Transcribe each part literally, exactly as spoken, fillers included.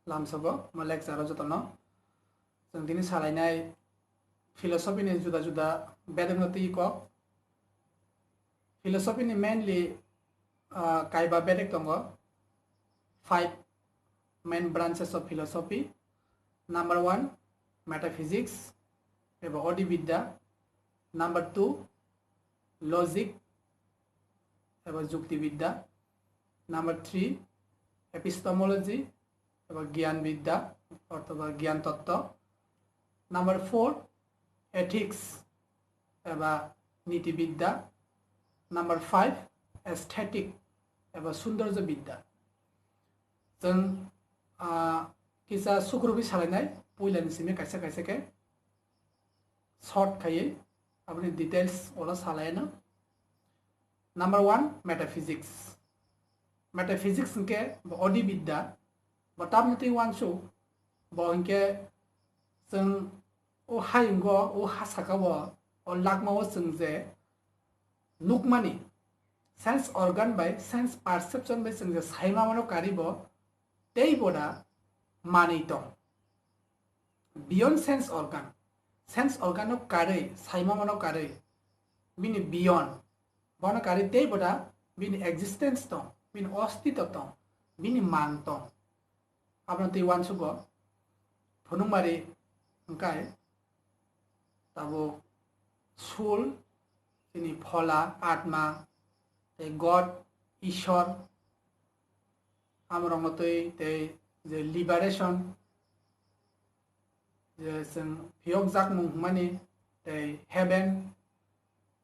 Lamsogo mo lecture o jotono. Chwng tini salainai philosophy ni juda juda bedekno twi kok. Philosophy ni mainly, ah, kaiba bedek tongo, five main branches of philosophy. Number one, metaphysics, eba odi bidya. Number two, logic, eba jukti bidya. Number three, epistemology, eba gyan bidya, orthoba gyan totto. Number four, ethics, eba niti bidya. Number five, aesthetic, eba sundorjo bidya. Chwng, ah, kisa sukrubwi salainai, puilani simi kaisa kaisa khe short khaiwi aboni details ulo salaino. Number one, metaphysics. Metaphysics hwnkhe bo odi bidya, bo tamni twi uansuk, bo hwnkhe chwng o hayungo, o ha saka o, o lakma o chwng je nukmani, sense organ bai sense perception bai chwng je saima mano kari bo tei boda manwi tong. Beyond sense organ, sense organ no karwi, saima mano karwi, bini beyond, bono karwi tei boda bini existence tong, bini ostito tong, bini mang tong. Abono tei uansugo phunukmari hwnkhe tabuk soul, chini phola, atma, tei God, Ishwar, amorokno twi tei je liberation, je chwng phiyokjakmung hwnmani, tei heaven,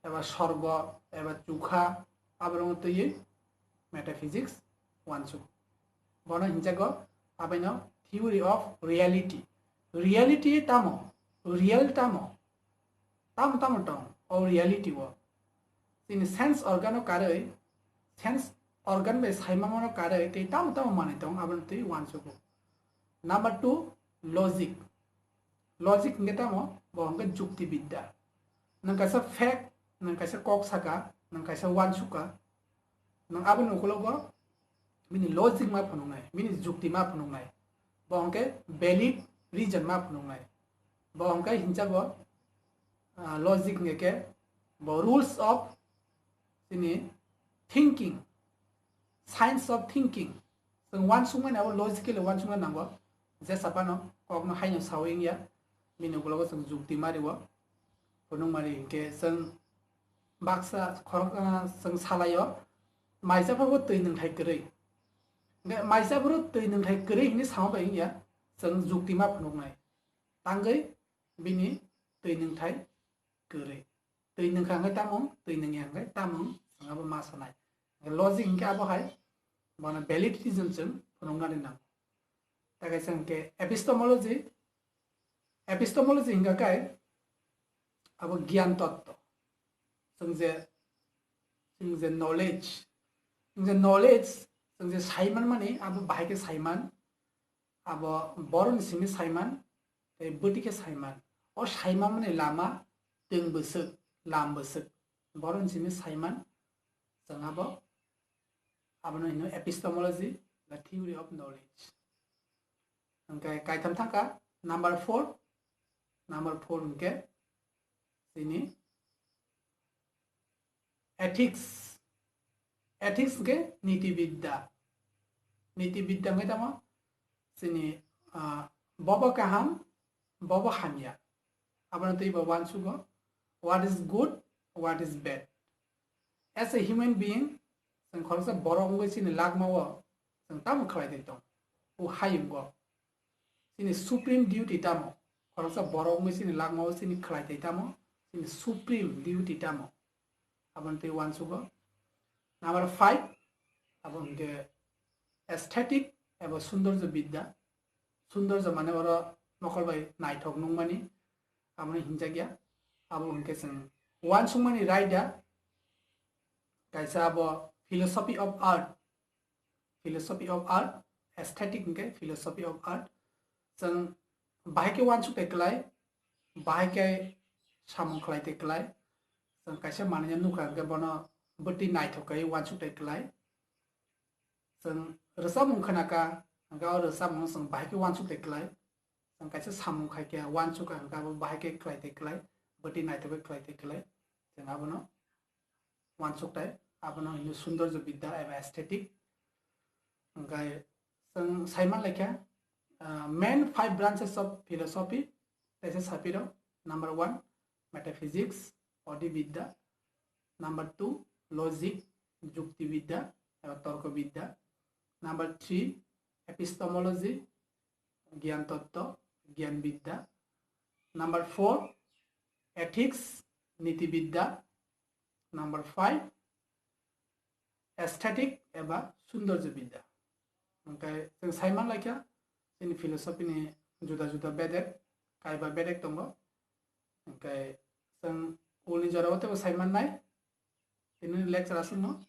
eba sorgo, eba chukha, aborokno twiwi metaphysics uansuk. Bono hinjago abaino theory of reality. Reality tamo? Real tamo? Tamo tamo tong o reality o? Chini sense organ o karwi, sense organ bai saimamano karwi tei tamo tamo manwi tong, abono twi uansugo. Number two, logic. Logic hwnkhe tamo? Bo hwnkhe jukti bidya. Nwng kaisa fact, nwng kaisa kok saka, nwng kaisa uansukha, nwng aboni ukulogo bini logic ma phunuknai, bini jukti ma phunuknai. Bo hwnkhe valid reason ma phunuknai. Bo hwnkhe hinjago, ah, logic hwnkhe khe bo rules of chini thinking, science of thinking. Chwng uansukmani abo logically uansukna nango. Jesa phano kokno haino sawi wngya, bini ukulogo chwng jukti ma rio, phunukmari hinkhe chwng baksa khorok, ah, chwng salaio, maisa phuru twi nwngthai kwrwi. Hinkhe maisa phuru twi nwngthai kwrwi hinwi sama bai wngya, chwng jukti ma phunuknai. Tangwi bini twi nwngthai kwrwi. Twi nwngkha hwnkhe tamung, twi nwngya hwnkhe tamung, chwng abo ma sanai. Logic hinkhe abo hai, bono valid reason chwng phunuknani nango. Tei kaisa hinkhe epistemology, epistemology hinkha khe abo gyan totto. Chwng je, chwng je knowledge, chwng je knowledge, chwng je saiman mani, abo bahai khe saiman, abo borokni simi saiman, tei bwtwi khe saiman. O saimanmani lama twng bwswk, lam bwswk. Borokni simi saiman, chwng abo, abono hino epistemology, the theory of knowledge. Hwnkhe kaitham thangkha, number four, number four hwnkhe chini ethics, ethics hwnkhe niti bidya. Niti bidya hwnkhe tamo? Chini, ah, bobo kaham, bobo hamya. Abono twi bo uansugo, what is good, what is bad. As a human being, chwng khoroksa borok wngwi chini lakmao chwng tamo khlai tong? O hayungo. Chini supreme duty tamo? Khoroksa borok wngwi chini lakmao chini khlai tei tamo? Chini supreme duty tamo? Aboni twi uansugo. Number five, abo hwnkhe aesthetic eba sundorjo bidya. Sundorjo mane oro mokol bai naithok nukmani, abono hinjakya. Abo hwnkhe chwng uansukmani raida, kaisa abo philosophy of art, philosophy of art, aesthetic hwnkhe philosophy of art. Chwng bahai khe uansuk tei kwlai, bahai khe samung khlai tei kwlai. Chwng kaisa manwi nukha hwnkhe bono bwtwi naithok khe uansuk tei kwlai. Chwng rwchapmung khna kha, Hwnkhe o rwchapmung chwng bahai khe uansuk tei klai. Chwng kaisa samung khai khe uansuk kha hwnkhe abo bahai khe klai tei klai, bwtwi naithok khe klai tei klai. Chwng abono uansuk tai, abono hino Sundarjo Bidya eba aesthetic. Hwnkhe chwng saiman laikha, ah, main five branches of philosophy, teisa sapiro, number one, metaphysics, odi bidya, number two, logic, jukti bidya, eba torko bidya, number three, epistemology, gyan totto, gyan bidya, number four, ethics, niti bidya, number five, aesthetic eba Sundarjo Bidya. Hwnkhe chwng saiman laikha, chini philosophy ni juda juda bedek, kaiba bedek tongo. Hwnkhe chwng ulni jorao teibo saiman nai, tini lecture aswkno